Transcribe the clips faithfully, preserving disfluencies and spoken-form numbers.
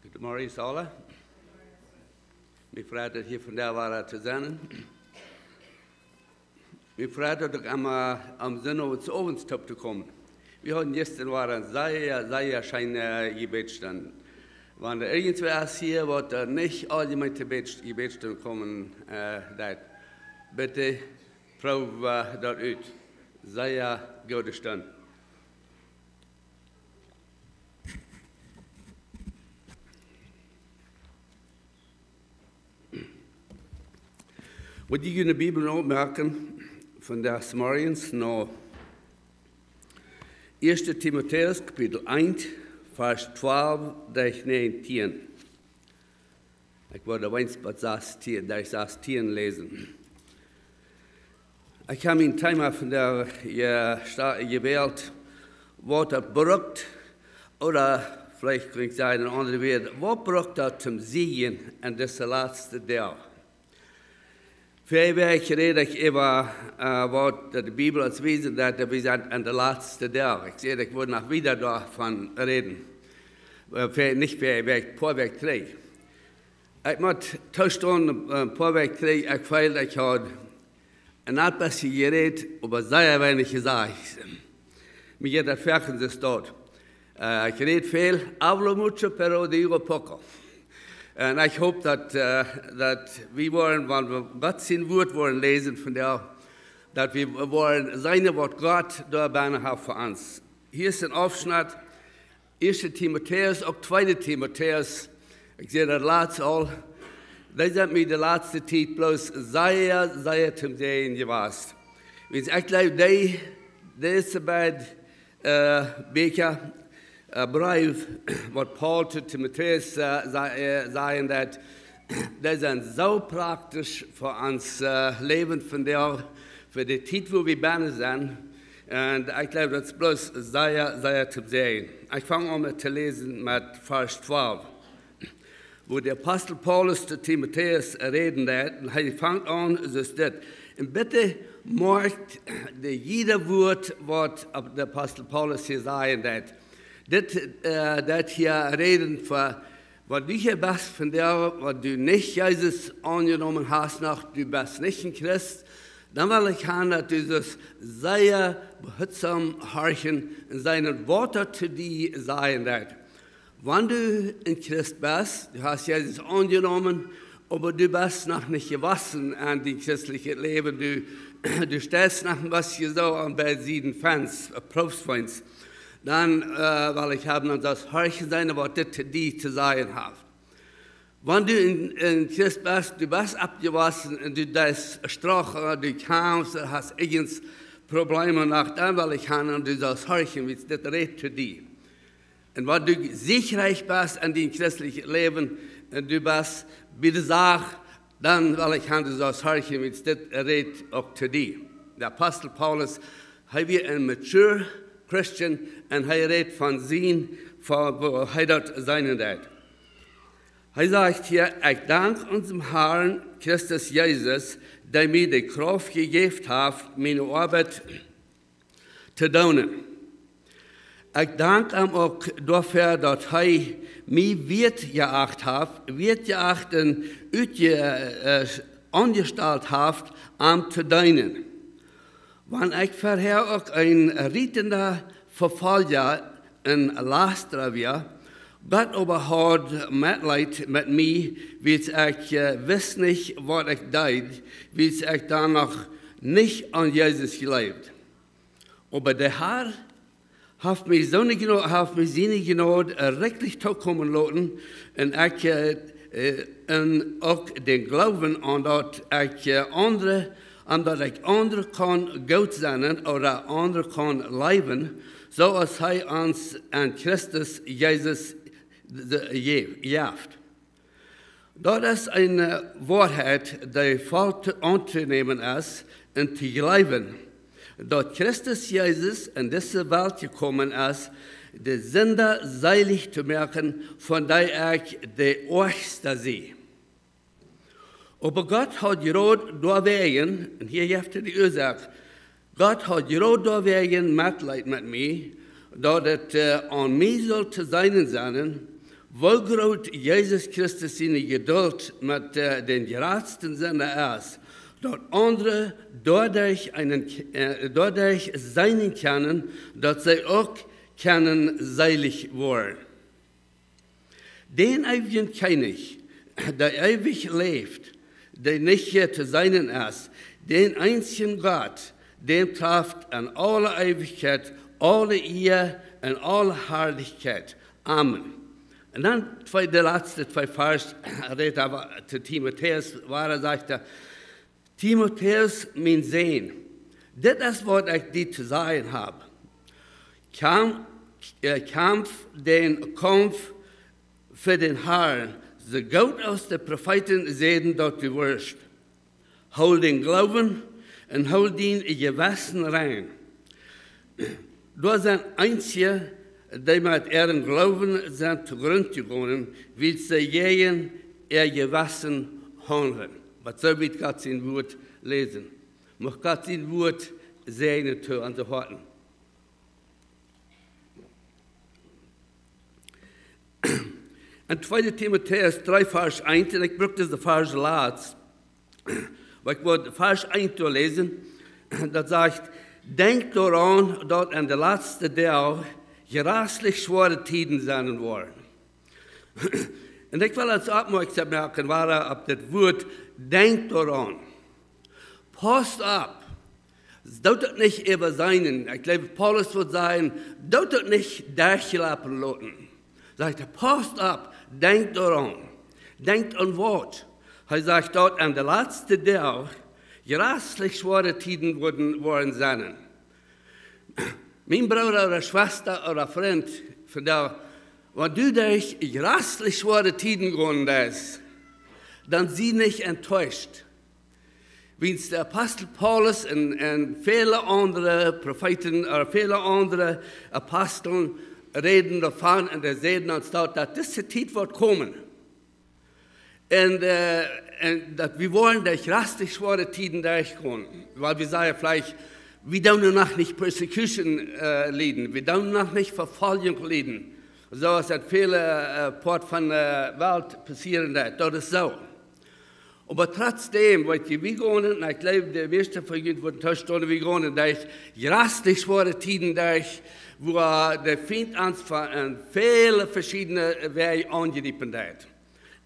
Guten Morgen, Sala. Mie freit et, hia vondoag wada to sennen. Mie freit et uk emma, aum Sindach owens toop to komen. Wie hauden jistren wada eene sea, sea scheene Jebädsstund. Wan irjentwäa es hia, waut doa nich aul jemeen to Bäd-, Jebädsstund komen, äh, deit, bitte proow, äh, daut ut. Sea goode Stund. Woa jie june Bibeln opmoaken, vondoag zemorjes no Ieeschte Timotäus, Kapitel eent, Varsch twalf bat näajentieen. Ekj woa eent bat sastieen, bat sastieen läsen. Ekj hab mien Thema vondoag je-, sta-, jewält, waut daut brukt, ooda veleicht kunn ekj sajen, een aundret Wuat, waut brukt daut toom siegen en dise latste Doag? Väaje Wäakj räd ekj äwa, äh, waut de Bibel ons wiest, daut wie sent en de latste Doag. Ekj säd, ekj wudd noch wieda doavon räden. Äh, väa-, nich väaje Wäakj, poa Wäakj trigj. Ekj mott toostonen, een poa Wäakj trigj, ekj feeld, ekj haud een bät jerät, oba sea weinich jesajcht. Mie jeit daut foaken soo. Äh, ekj räd väl, hablo mucho, pero digo poco. Un ekj hop daut, äh, daut wie woaren, wan wie Gott sien Wuat woaren läsen vondoag, daut wie woaren seenen, waut Gott doa bennen haft fa ons. Hia es een Aufschnett, Ieeschte Timotäus, uk Tweede Timotäus, ekj säd daut latst aul, dee sent mie de latste Tiet bloos sea, sea toom Säajen jewast. Wiels ekj jleew, dee, dise beid, äh, Bieekja, äh, Breew, waut Paulus to Timotäus, äh, sa-, äh, sajen deed, dee sent soo praktisch fa ons, äh, Läwen vondoag, fa de Tiet, wua wie bennen sent. Un ekj jleew, daut es bloos sea, sea toom Säajen. Ekj fang aun met to läsen met Varsch twalf, wua de Apostel Paulus to Timotäus räden deed. Un hee fangt aun, soo es dit. Un bitte moakjt de jieda Wuat, waut de Apostel Paulus hia sajen deed. Dit, äh, daut hia räden fa, wan du hia best vondoag, wan du nich Jesus aunjenomen hast noch, du best nich een Christ, dan well ekj han, daut du sust sea behutsam horchen un seenen, waut hee to die sajen deit. Wan du een Christ best, du hast Jesus aunjenomen, oba du best noch nich jewossen en dien christlichet Läwen, du, du steist noch een bät soo aun beid Sieden Fenz, äh, Probstfenz, dan, äh, well ekj han, daut du sust horchen seenen, waut dit to die to sajen haft. Wan du een, een Christ best, du best oppjewossen un du deist Strooch, äh, du kjamfst, du hast irjent Probleme noch, dan well ekj han, daut du sust horchen, wiels dit rät to die. Un wan du siegreich best en dien christlichet Läwen un du best bie de Sach, dan well ekj han, daut du sust horchen, wiels dit rät uk to die. De Apostel Paulus, hee wia een mature Christian un hee rät von sien, von woo hee daut seenen deit. Hee sajcht hia: "Ekj dank onsen Harn Christus Jesus, dee mie de Krauft jejäft haft, miene Oabeit to doonen. Ekj dank am uk doafäa, daut hee mie wieet jeacht haft, wieet jeacht un utje-, äh, aunjestalt haft, am to deenen. Wan ekj verhäa uk een rietenda Vefolja un Lastara wia, Gott oba haud Metleet met mie, wiels ekj, äh, wist nich, waut ekj deed, wiels ekj dan noch nich aun Jesus jleewd. Oba de Har haft mie soone Jno-, haft mie siene Jnod, äh, rikjlich tookomen loten, un ekj, äh, äh, un uk dän Gloowen aun daut ekj, äh, aundre, aun daut ekj aundre kaun goot sennen ooda aundre kaun leewen, soo aus hee ons en Christus Jesus de-, je-, jeft." Daut es eene Woarheit, dee voll to, auntonämen es un to jleewen, daut Christus Jesus en dise Welt jekomen es, de Sinda seelich to moaken, von dee ekj de oajchsta sie. Oba Gott haud jrod doawäajen, un hia jeft hee de Uasoak, Gott haud jrod doawäajen Metleet met mie, daut et, äh, aun mie sull to seenen sennen, Woo groot Jesus Christus siene Jedult met äh, dän jratsten Sinda es, daut aundre doaderch, eenen, äh, doaderch seenen kjennen, daut see uk kjennen seelich woaren. Dän eewjen Kjennich, dee eewich läft, dee nich hia to seenen es, dän eensjen Gott, dän traft en aule Eewichkjeit aule Ea un aule Harlichkjeit. Amen. Un dan twee, de latste twee Varsch, rät hee to Timotäus, wua hee sajcht: Timotäus, mien Sän, dit es waut ekj die to sajen hab. Kjamf, äh, kjamf dän Kaumf fa dän Harn, soo goot aus de Profeeten säden, daut du wurscht. Hool dän Gloowen un hool dien Jewessen rein. Doa sent eenje, dee met äaren Gloowen sent to Grunt jegonen, wiels see jäajen äa Jewessen haundlen. Waut soo wie Gott sien Wuat läsen. Mucht Gott sien Wuat säajnen to onse Hoaten. En tweede Timotäus dree Varsch eent, un ekj bruk dise Varsch latst, oba ekj wull Varsch eent doa läsen, daut sajcht: Denkjt doaraun, daut en de latste Doag jrasslich schwoare Tieden sennen woaren. Un ekj well ons oppmoakjsom moaken, wada opp dit Wuat: Denkjt doaraun. Pausst opp. Doot daut nich äwaseenen. Ekj jleew, Paulus wudd sajen, doot daut nich derchlapen loten. Sajcht hee: Pausst opp, denkjt doaraun. Denkjt aun waut? Hee sajcht, daut en de latste Doag jrasslich schwoare Tieden woaren, woaren sennen. Mien Brooda ooda Schwesta ooda Frint, vondoag, wan du derch jrasslich schwoare Tieden gonen deist, dan sie nich enttäuscht. Wiels de Apostel Paulus un, un väle aundre Profeeten, ooda väle aundre Aposteln räden doavon un dee säden ons daut, daut dise Tiet woat komen. Un, äh, un daut wie woaren derch jrasslich schwoare Tieden derchgonen. Wiels wie sajen veleicht, wie doonen noch nich Persecution äh, lieden, wie doonen noch nich Vefoljunk lieden, soo aus daut väle äh, Poat von de Welt passieren deit. Daut es soo. Oba trotzdäm, weet jie, wie gonen, un ekj jleew, de mieeschte von junt wudden toostonen, wie gonen derch jrasslich schwoare Tieden derch, wua de Fient ons von, en väle veschiedne Wäaj aunjriepen deit.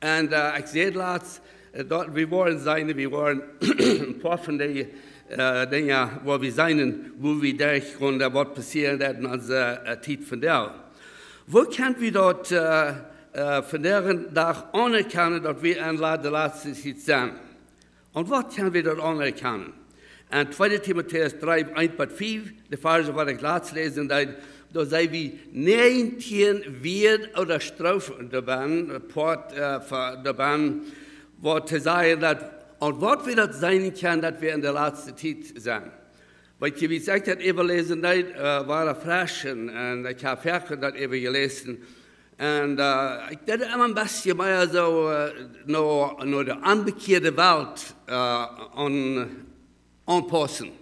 Un äh, ekj säd latst, äh, daut wie woaren seenen, wie woaren een poa von dee äh, Dinja, wua wie seenen, wua wie derchgonen, daut woat passieren, daut en onse äh, Tiet vondoag. Woo kjenn wie daut äh, äh, vondoag dän Dach aunerkjanen, daut wie en la-, de latste Tiet sent? Un waut kjenn wie daut aunerkjanen? En tweede Timotäus dree, eent bat fief, de Varsch, waut ekj latst läsen deed, doa see wie näajentieen Wieed ooda Stroofen doabennen, Poat äh, fa-, doabennen, waut to sajen daut, aun waut wie daut seenen kjennen, daut wie en de latste Tiet sent. Weet jie, wiels ekj daut äwaläsen deed, äh, wia daut fresch un, un ekj hab foaken daut äwajeläst. Un äh, ekj deed emma een bät mea soo äh, no, no de onbekjeade Welt äh, aun, aunpaussen.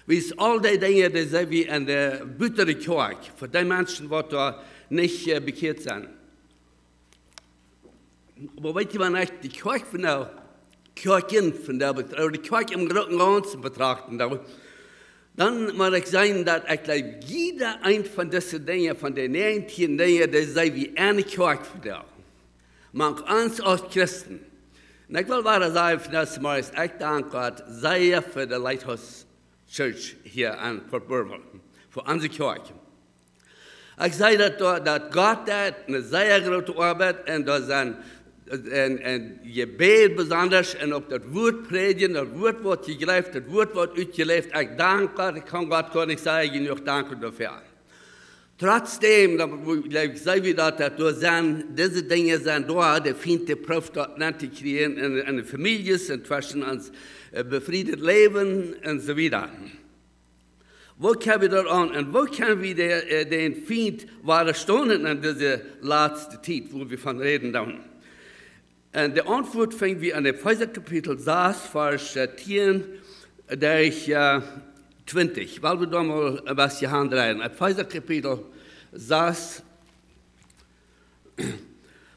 Wiels aul dee Dinja, dee see wie en de butade Kjoakj, fa dee Menschen, waut doa nich äh, bekjeat sent. Oba weet jie, wan ekj de Kjoakj vondoag, Kjoakjen vondoag bet-, ooda de Kjoakj em grooten Gaunzen betrachten doo, dan mott ekj sajen, daut ekj jleew, jieda eent von dise Dinja, von de näajentieen Dinja, dee see wie en de Kjoakj vondoag, mank ons aus Christen. Un ekj well wada sajen, vondoag zemorjes, ekj dank Gott sea fa de Lighthouse Church hia en Port Burwell, fa onse Kjoakj. Ekj saj daut, doa, daut Gott deed eene sea groote Oabeit un doa sent, un, un Jebäd besonda un uk daut Wuat prädjen, daut Wuat woat jejleeft, daut Wuat woat utjeläft. Ekj dank Gott, ekj kaun Gott goanich sajen, jenuach danken doafäa. Trotzdäm, dan mott ekj sajen, daut, daut doa sent, dise Dinja sent doa, de Fient dee prooft daut nenn to kjrieen en, en de Famieljes un tweschen ons äh, befriedet Läwen un soo wieda. Woo kjenn wie daut aun un woo kjenn wie de, äh, dän Fient wadastonen en dise latste Tiet, wua wie von räden doonen? Un de Auntwuat finj wie en Efeesa Kapitel sas, Varsch äh, tieen derch äh, twintich. Well wie doa mol een bät haundreien. Efeesa Kapitel sas,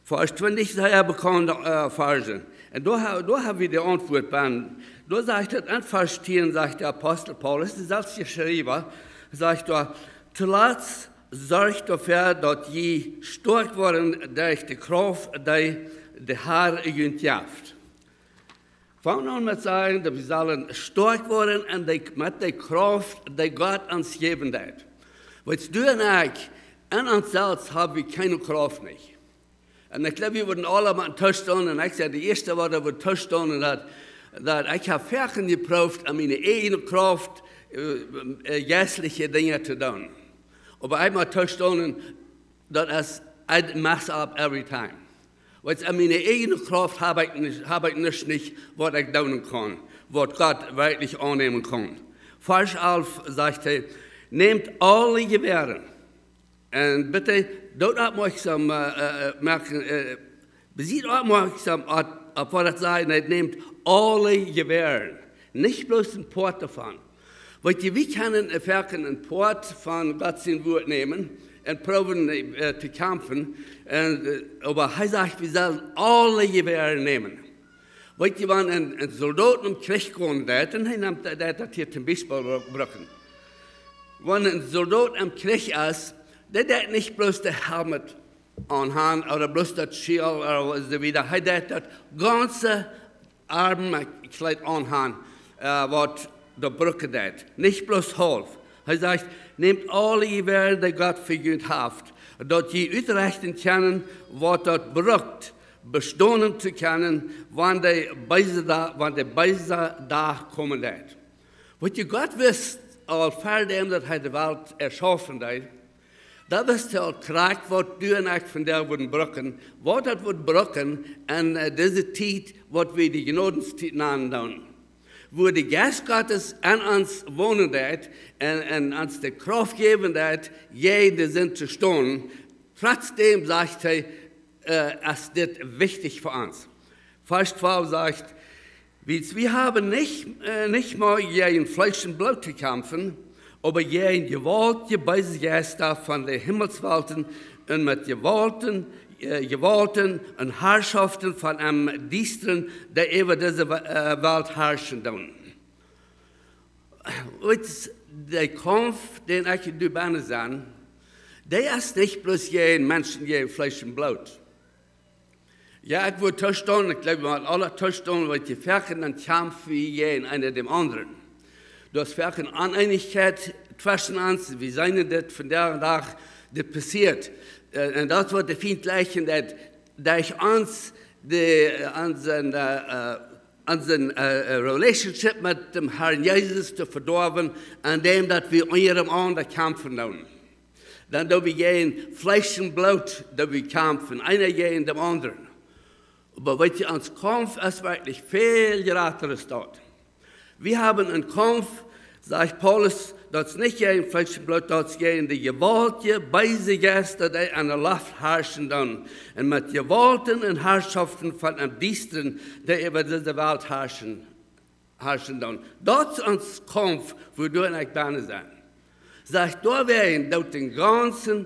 Varsch twintich, sea bekaunde äh, Varsch. Un doa, ha- doa hab wie de Auntwuat bie. Doa sajcht et en Varsch tieen, sajcht de Apostel Paulus, de selwje Schriewa, sajcht doa: "Tolatst sorjt doafäa, daut jie stoakj woaren derch de Krauft, dee de Har junt jeft." Fang aun met sajen, daut wie sellen stoakj woaren un de, met de Krauft, dee Gott ons jäwen deit. Wiels du un ekj, en ons selfst hab wie kjeene Krauft nich. Un ekj jleew, wie wudden aula mau toostoonen, un ekj sie de ieeschta, waut doa wudd toostoonen, daut, daut ekj hab foaken jeprooft, aun miene ieejne Krauft äh, äh, jeistelje Dinja to doonen. Oba ekj mott toostoonen, daut es, I mess up every time. Wiels aun miene ieejne Krauft hab ekj nich, hab ekj nuscht nich, waut ekj doonen kaun, waut Gott werkjlich aunnämen kaun. Varsch alf sajcht hee: "Nämt aule Jewäaren." Un bitte, doot oppmoakjsom äh, äh, moakjen, äh, siet oppmoakjsom opp, opp waut daut sajcht, daut: "Nämt aule Jewäaren." Nich bloos een Poat doavon. Wiels wie kjennen äh, foaken een Poat von Gott sien Wuat nämen un proowen äh, to kjamfen. Un, äh, oba hee sajcht, wie sellen aule Jewäaren nämen. Wiels wan een, een Soldot em Kjrich gonen deit, un hee nemt daut, daut hia toom Biespel bru- brucken. Wan een Soldot em Kjrich es, dee deit nich bloos de Helm aunhan, ooda bloos daut Schilt, ooda soo wieda. Hee deit daut gaunze Oarmkjleet aunhan, äh, waut doa brucken deit. Nich bloos haulf. Hee sajcht: "Nämt aule Jewäaren, dee Gott fa junt haft, daut jie utrechten kjennen, waut daut brukt, bestonen to kjennen, wan de beese Da-, wan de beese Dach komen deit." Wiels Gott wist aul ver däm, daut hee de Welt erschaufen deed, doa wist hee aul krakjt, waut du un ekj vondoag wudden brucken, waut daut wudd brucken en äh, dise Tiet, waut wie de Jnodenstiet nanen doonen. Wua de Jeist Gottes en ons wonen deit un, un ons de Krauft jäwen deit, jäajen de Sind to stonen. Trotzdäm, sajcht hee, äh, es dit wichtich fa ons. Varsch twalf sajcht: "Wiels wie haben nich, äh, nich mau jäajen Fleesch un Bloot to kjamfen, oba jäajen jewaultje beese Jeista von de Himmelswelten un met Jewaulten, äh, Jewaulten un Harschoften von em Diestren, dee äwa dise Wa- äh, Welt harschen doonen." Wiels de Kaumf, dän ekj doa bennen sie, dee es nich bloos jäajen Menschen, jäajen Fleesch un Bloot. Jo, ekj wudd toostoonen, ekj jleew, wie wudden aula toostoonen, wiels wie foaken dan kjamfen wie jäajen eena däm aundren. Doa es foaken Oneenichkjeit tweschen ons, wie seenen dit vondoag dän Dach, dit passieet. Äh, un daut woat de Fient jlikj, daut, daut ons de, äh, onse, äh, äh, onse äh, äh, Relationship met däm Harn Jesus to vedoawen, en däm daut wie unjarenaunda kjamfen doonen. Dan doo wie jäajen Fleesch un Bloot, doo wie kjamfen, eena jäajen däm aundren. Oba weet jie, ons Kaumf es werkjlich väl jrata aus daut. Wie haben een Kaumf, sajcht Paulus, daut es nich jäajen Fleesch un Bloot, daut es jäajen de jewaultje beese Jeista, dee en de Loft harschen doonen, un met Jewaulten un Harschoften von em Diestren, dee äwa dise Welt harschen, harschen doonen. Daut es ons Kaumf, wua du un ekj bennen sie. Sajcht, doawäajen doot dän gaunzen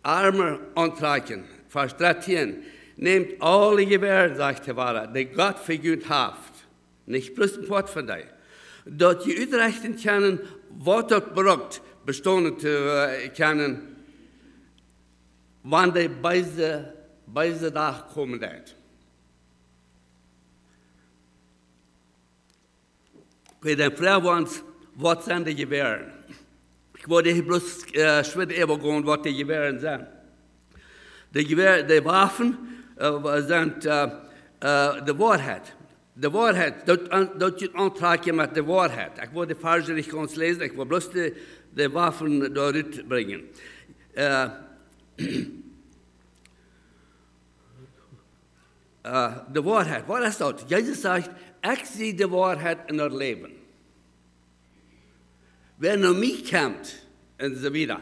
Armor auntrakjen. Varsch dartieen: "Nämt aule Jewäaren", sajcht hee wieda, "dee Gott fa junt haft." Nich bloos een Poat von dee. "Daut jie utrechten kjennen, waut daut brukt, bestonen to äh, kjennen, wan de beese, beese Dach komen deit." Oke, dan froag wie ons, waut sent de Jewäaren? Ekj wull hia bloos äh, schwind äwagonen, waut de Jewäaren sent. De Jewäaren, de Waffen äh, sent äh, äh, de Woarheit. De Woarheit, daut, an- daut jie auntrakjen met de Woarheit. Ekj wull de Varsch nich gaunz läsen, ekj wull bloos de, de Waffen doa rutbrinjen. Äh, äh, de Woarheit, waut es daut? Jesus sajcht: "Ekj sie de Woarheit un daut Läwen. Wäa no mie kjemt", un soo wieda.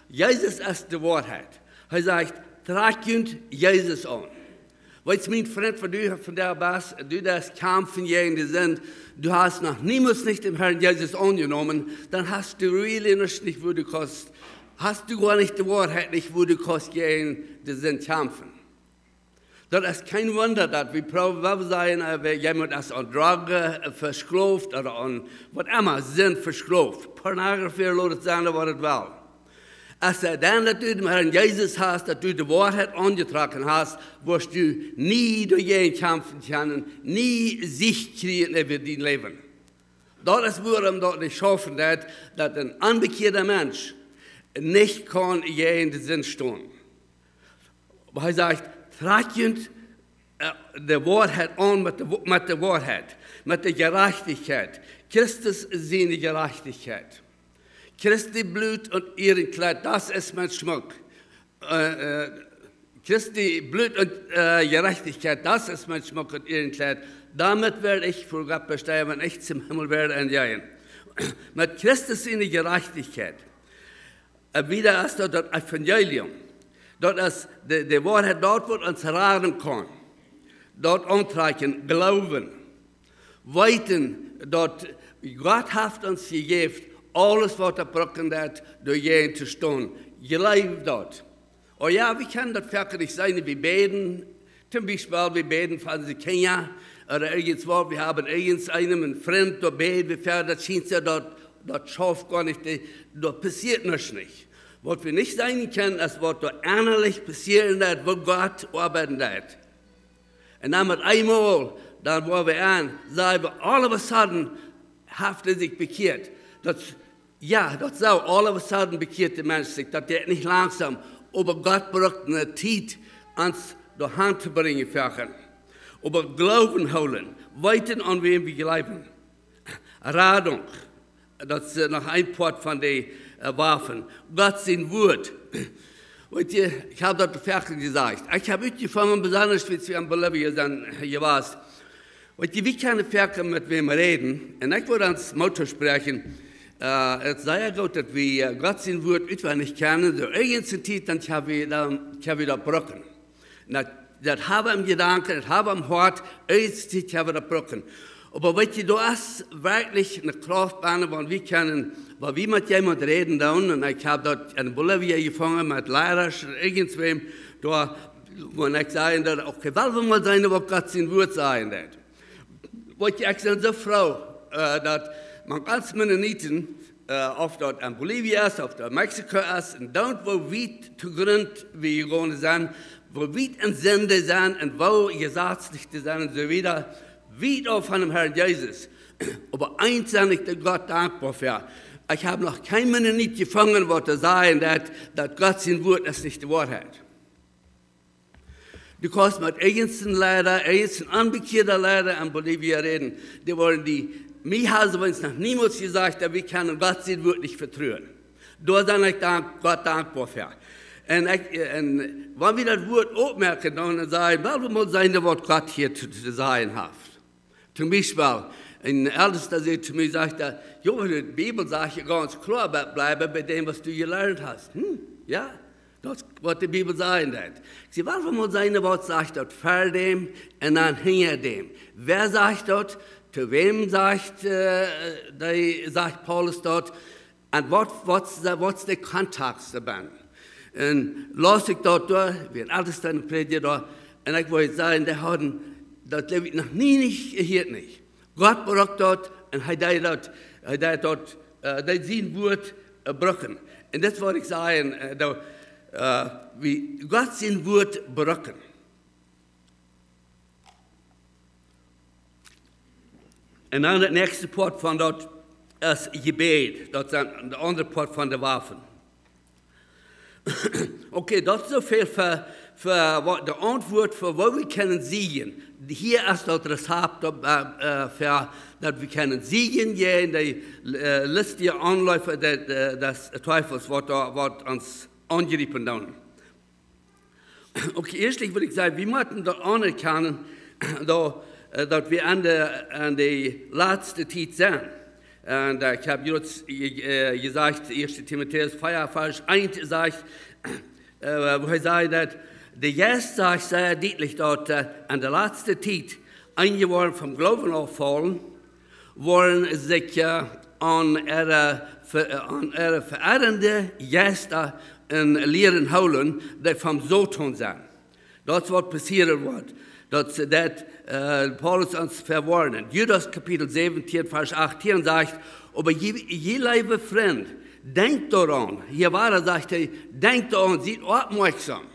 Jesus es de Woarheit. Hee sajcht: "Trakjt junt Jesus aun." Weetst, mien Frint, wan du vondoag best, du deist kjamfen jäajen de Sind, du hast noch niemols nich dän Harn Jesus aunjenomen, dan hast du really nuscht nich, wua du kaust, hast du goanich de Woarheit nich, wua du kaust jäajen de Sind kjamfen. Daut es kjeen Wunda, daut wie proowen, woo wie sajen, äh, wäa, jemaunt es aun Drogen, äh, vesklooft ooda aun waut emma, Sind vesklooft. Pornografie, lot et sennen, waut et well. Aus du dan daut du dän Herrn Jesus hast, daut du de Woarheit aunjetrocken hast, woascht du nie doajäajen kjamfen kjennen, nie Sieg kjrieen äwa dien Läwen. Daut es wuarom daut nich schaufen deit, daut een onbekjeada Mensch nich kaun jäajen de Sind stonen. Oba hee sajcht, trakjt junt, äh, de Woarheit aun met de Wo-, met de Woarheit, met de Jerajchtichkjeit. Christus siene Jerajchtichkjeit. Christi Blut un Ehrenkleid, daut es mien Schmuck. Äh, äh, Christi Blut un, äh, Jerajchtichkjeit, daut es mien Schmuck un Ehrenkleid. Doamet woa ekj ver Gott besteien, wan ekj tom Himmel woa enjeien. Met Christus siene Jerajchtichkjeit. Un wieda es daut daut Evangelium. Daut es de, de Woarheit, daut waut ons raden kaun. Daut auntrakjen, gloowen. Weeten, daut Gott haft ons jejäft, aules waut wie brucken, daut doajäajen to stonen. Jleew daut. Oh jo, wie kjennen daut werkjlich sennen, wie bäden, toom Biespel, wie bäden fa onse Kjinja, ooda irjent waut, wie haben irjent eenem, een Frint, doa bäd wie fa, daut schient soo, daut, daut schauft goanich, dee, doa passieet nuscht nich. Waut wie nich seenen kjennen, es waut doa ennalich passieren deit, woo Gott oabeiden deit. Un dan met eemol, dan woa wie aun, saj wie, all of a sudden haft hee sikj bekjieet. Daut, jo, daut soo, all of a sudden bekjieet de Mensch sikj, daut deit nich langsom. Oba Gott brukt eene Tiet, ons doahan to brinjen, werkjlich. Oba Gloowen hoolen, weeten, aun wäm wie jleewen. Radunk, daut es, äh, noch een Poat von de, äh, Waffen. Gott sien Wuat. Weet jie, ekj hab daut werkjlich jesajcht. Ekj hab utjefungen, besonda aus wie aun Bolivia sent, äh, jewast. Weet jie, wie kjennen werkjlich met wäm räden. Un ekj wull ons Moot toospräakjen, äh, et es sea goot, daut wie, äh, Gott sien Wuat utwendich kjennen. Soo irjent eene Tiet, dan kjenn wie, dan kjenn wie daut brucken. Daut, daut hab wie em Jedanken, daut hab wie em Hoat, irjent eene Tiet kjenn wie daut brucken. Oba weet jie, doa es werkjlich eene Krauft bennen, wan wie kjennen, wan wie met jemaunt räden doonen, un ekj hab daut en Bolivia jefungen met Liera, irjentwäm, doa, wua ekj säd, daut, okay, well wie mol seenen, waut Gott sien Wuat sajen deit. Weet jie, ekj sie soo froo, äh, daut maun gaunz Mennoniten, äh, auf daut en Bolivia es, auf daut Mexiko es, un doa, woo wiet to Grunt wie jegonen sent, woo wiet en Sind sent un woo jesazlich dee sent un soo wieda, wiet auf von däm Herrn Jesus. Oba eent sie ekj Gott dankboa fa. Ekj hab noch kjeen Mennonit jefungen, waut to sajen, daut, daut Gott sien Wuat es nich de Woarheit. Du kaust met irjent een Liera, irjent een onbekjeada Liera en Bolivia räden. Dee woaren die, mie haben see noch niemols jesajcht, daut wie kjennen Gott sien Wuat nich vetruen. Doa sie ekj dank-, Gott dankboa fa. Un ekj, un wan wie daut Wuat opmoaken, dan sajen, well wie mol seenen, waut Gott hia to, to sajen haft. Toom Biespel, een Eltesta säd to mie, sajcht hee, jo, de Bibel sajcht je gaunz kloa, bie-, blieb bie däm, waut du jelieet hast. Hm, jo, daut es, waut de Bibel sajen deit. Ekj säd, well wie mol seenen, waut sajcht daut ver däm un dan hinja däm? Wäa sajcht daut? To wäm sajcht, äh, dee, sajcht Paulus daut? Un waut, waut, waut es de Kontakjt doabie? Un läs ekj daut doa, wia een Eltesta, een Prädja doa, un ekj wull sajen, dee hauden daut, jleew ekj, noch nie nich jehieet, nich. Gott brukt daut, un hee deed daut, hee deed daut, äh, deed sien Wuat, äh, brucken. Un daut wull ekj sajen, äh, daut, äh, wie Gott sien Wuat brucken. Un dan daut näakjste Poat von daut es Jebäd. Daut sent de aundre Poat von de Waffen. Okay, daut es soo väl fa, fa waut, de Auntwuat fa waut wie kjennen siegen. Hia es daut Rezapt, äh, äh, fa daut wie kjennen siegen jäajen de, äh, listige Aunläufe de, de, des Teufels, waut doa, waut ons aungriepen doonen. Okay, ieeschtlich wull ekj sajen, wie motten daut aunerkjanen, daut, äh, daut wie aun de, aun de latste Tiet sent. Un, äh, ekj hab jrod, äh, jesajcht, ieeschte Timotäus vea, Varsch eent sajcht, äh, wua hee sajcht daut, de Jeist sajcht sea dietlich daut, äh, aun de latste Tiet eenje woaren vom Gloowen auffaulen, woaren sikj, äh, aun äare ve-, äh, aun äare veirrende Jeista un Lieren hoolen, dee vom Soton sent. Daut es waut passieren woat. Daut, daut, äh, Paulus ons vewoarnt. Judas Kapitel säwentieen, Varsch achtieen sajcht: "Oba jie, jie leewe Frind, denkjt doaraun." Hia wieda sajcht hee: "Denkjt doaraun, siet oppmoakjsom,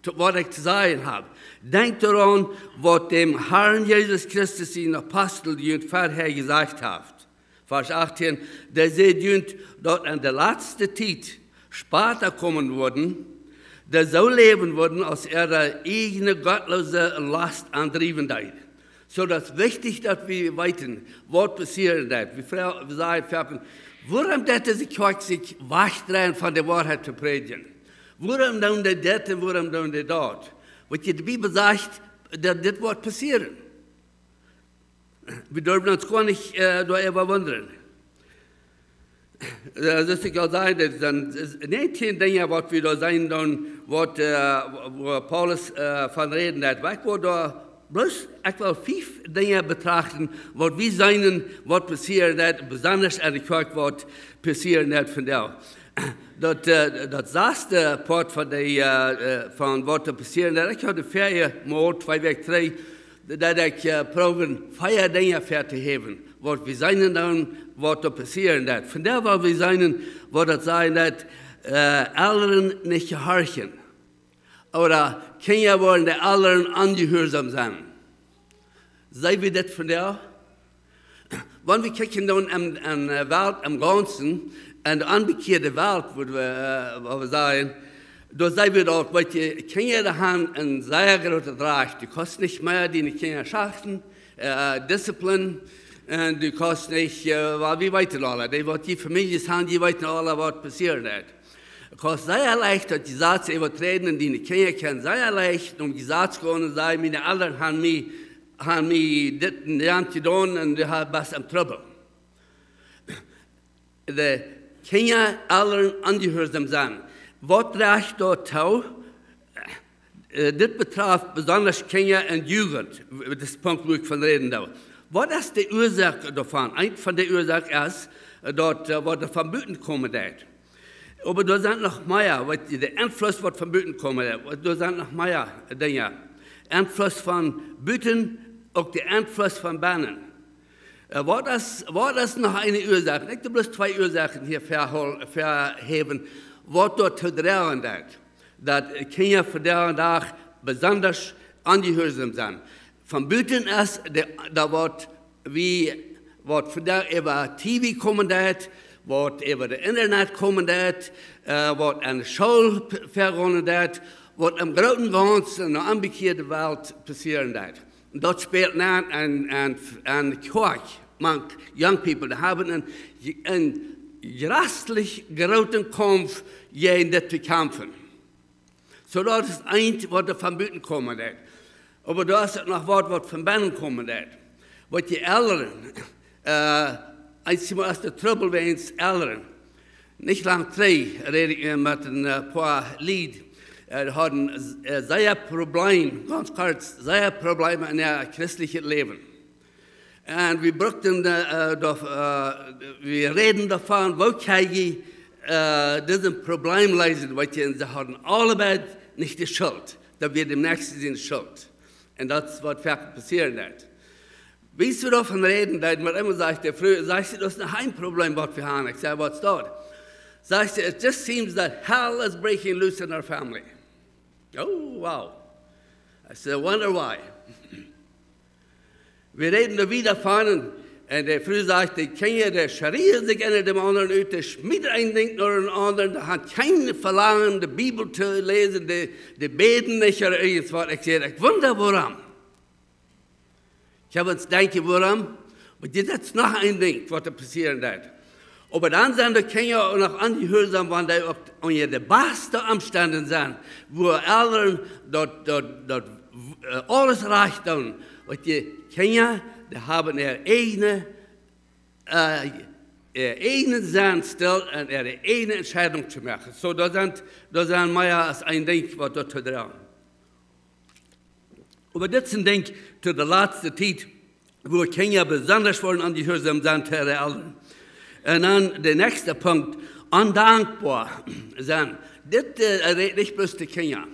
to waut ekj to sajen hab. Denkjt doaraun, waut däm Harn Jesus Christus siene Apostel junt verhäa jesajcht haft." Varsch achtieen: "Dee säd junt, daut en de latste Tiet Sparta komen wudden, dee soo läwen wudden, aus äare ieejne gottloose Lost an driewen deed." Soo, daut es wichtich, daut wie weeten, waut passieren deed. Wie froagen, wie sajen foaken: "Wuarom deed dise Kjoakj sikj wajchdreien von de Woarheit to prädjen? Wuarom doonen dee dit un wuarom doonen dee daut?" Wiels de Bibel sajcht, daut dit woat passieren. Wie derwen ons goanich, äh, doaräwa wundren. Äh, soo aus ekj aul säd, daut sent, es, näajentieen Dinja, waut wie doa seenen doonen, waut, äh, wua Paulus, äh, von räden deed. Oba ekj well doa bloos, ekj well fief Dinja betrachten, waut wie seenen, waut passieren deed, besonda en de Kjoakj, waut passieren deed vondoag. Daut, äh, daut saste Poat von de, äh, äh, von waut doa passieren deed, ekj haud de väaje Mol, twee Wäakj trigj, daut ekj, äh, proowd, vea Dinja väatohäwen, waut wie seenen doonen, waut doa passieren deed. Vondoag, waut wie seenen, waut daut sajcht, daut, äh, Elren nich jehorchen. Ooda Kjinja woaren de Elren onjehuarsom sennen. See wie dit vondoag? Wan wie kjikjen dan en, en, äh, Welt em Gaunzen, en de onbekjeade Welt, wua wie, äh, wua wie sajen, doa see wie daut, weetst, Kjinja, dee han een sea grootet Rajcht. Du kaust nich mea diene Kjinja schachten, äh, discipline, un du kaust nich, äh, wiels wie weeten aule, dee waut dee Famieljes han, dee weeten aule, waut passieren deed. Du kaust sea leicht daut Jesaz äwaträden un diene Kjinja kjennen sea leicht nom Jesaz gonen un sajen: "Miene Elren han mie, han mie dit un jant jedonen un du hast, best en Trubbel." De Kjinja, Elren onjehuarsom sennen. Waut drajcht doatoo? Äh, dit betraft besonda Kjinja un Jugent, w-, dit Punkt, wua ekj von räden well. Waut es de Uasoak doavon? Eent von de Uasoaken es, äh, daut, äh, waut doa von buten komen deed. Oba doa sent noch mea, waut de, de Enfluss, waut von buten komen deed. Doa sent noch mea Dinja. Enfluss von buten, uk de Enfluss von bennen. Äh, waut es, waut es noch eene Uasoak? Ekj well bloos twee Uasoaken hia väahol-, väahäwen, waut doatoo droagen deed, daut Kjinja vondoag dän Dach besonda onjehuarsom sent. Von buten es de, daut waut wie, waut vondoag äwa T V komen deed, waut äwa de Internet komen deed, äh, waut en de School p-, väagonen deed, waut em grooten Gaunzen en de onbekjeade Welt passieren deed. Daut spält nu aun, aun, aun de Kjoakj, mank young people, dee haben een, een jreslich grooten Kaumf jäajen dit to kjamfen. Soo, daut es eent, waut doa von buten komen deed. Oba doa es uk noch waut, waut von bennen komen deed. Waut de Elren, äh, eensjemol es de Trubbel bie ons Elren. Nich lang trigj räd ekj met een, äh, poa Lied. Äh, dee hauden, äh, sea Problem, gaunz kort, sea Probleme en äa christeljet Läwen. Un wie bruckten, äh, äh, doa, äh, wie räden doavon, woo kjenn wie, äh, dit Problem leesen, weetst, un see hauden aule beid nich de Schult. Daut wia däm Näakjsten siene Schult. Un daut es waut foaken passieren deed. Wiels wie doavon räden, daut mie emma sajcht de Fru, sajcht see: "Daut es noch een Problem, waut wie haben." Ekj saj: "Waut es daut?" Sajcht see: "It just seems that hell is breaking loose in our family." Oh, wow. I said, "I wonder why." Wie räden doa wieda von un, un de Fru sajcht: "De Kjinja, dee schrieen sikj eena däm aundren ut, dee schmieten een Dinkj no dän aundren, dee haben kjeen Velangen, de Bibel to läsen, dee, dee bäden nich ooda irjent waut." Ekj saj: "Ekj wunda, wuarom." Ekj hab ons denkjen, wuarom? Oba dit es noch een Dinkj, waut doa passieren deed. Oba dan sent de Kjinja uk noch onjehuarsom, wan dee uk unja de baste Omstend sent, wua Elren daut, daut, daut, äh, aules rajcht doonen. Waut de Kjinja, dee haben äare ieejne, äh, äaren ieejnen Senn stell un äare ieejne Entscheidunk to moaken. Soo, doa sent, doa sent mea aus een Dinkj, waut doa to droagen. Oba dit es een Dinkj to de latste Tiet, wua Kjinja besonda woaren onjehuarsom sennen to äare Elren. Un dan de näakjste Punkt, ondankboa sennen. Dit, äh, rät nich bloos de Kjinja.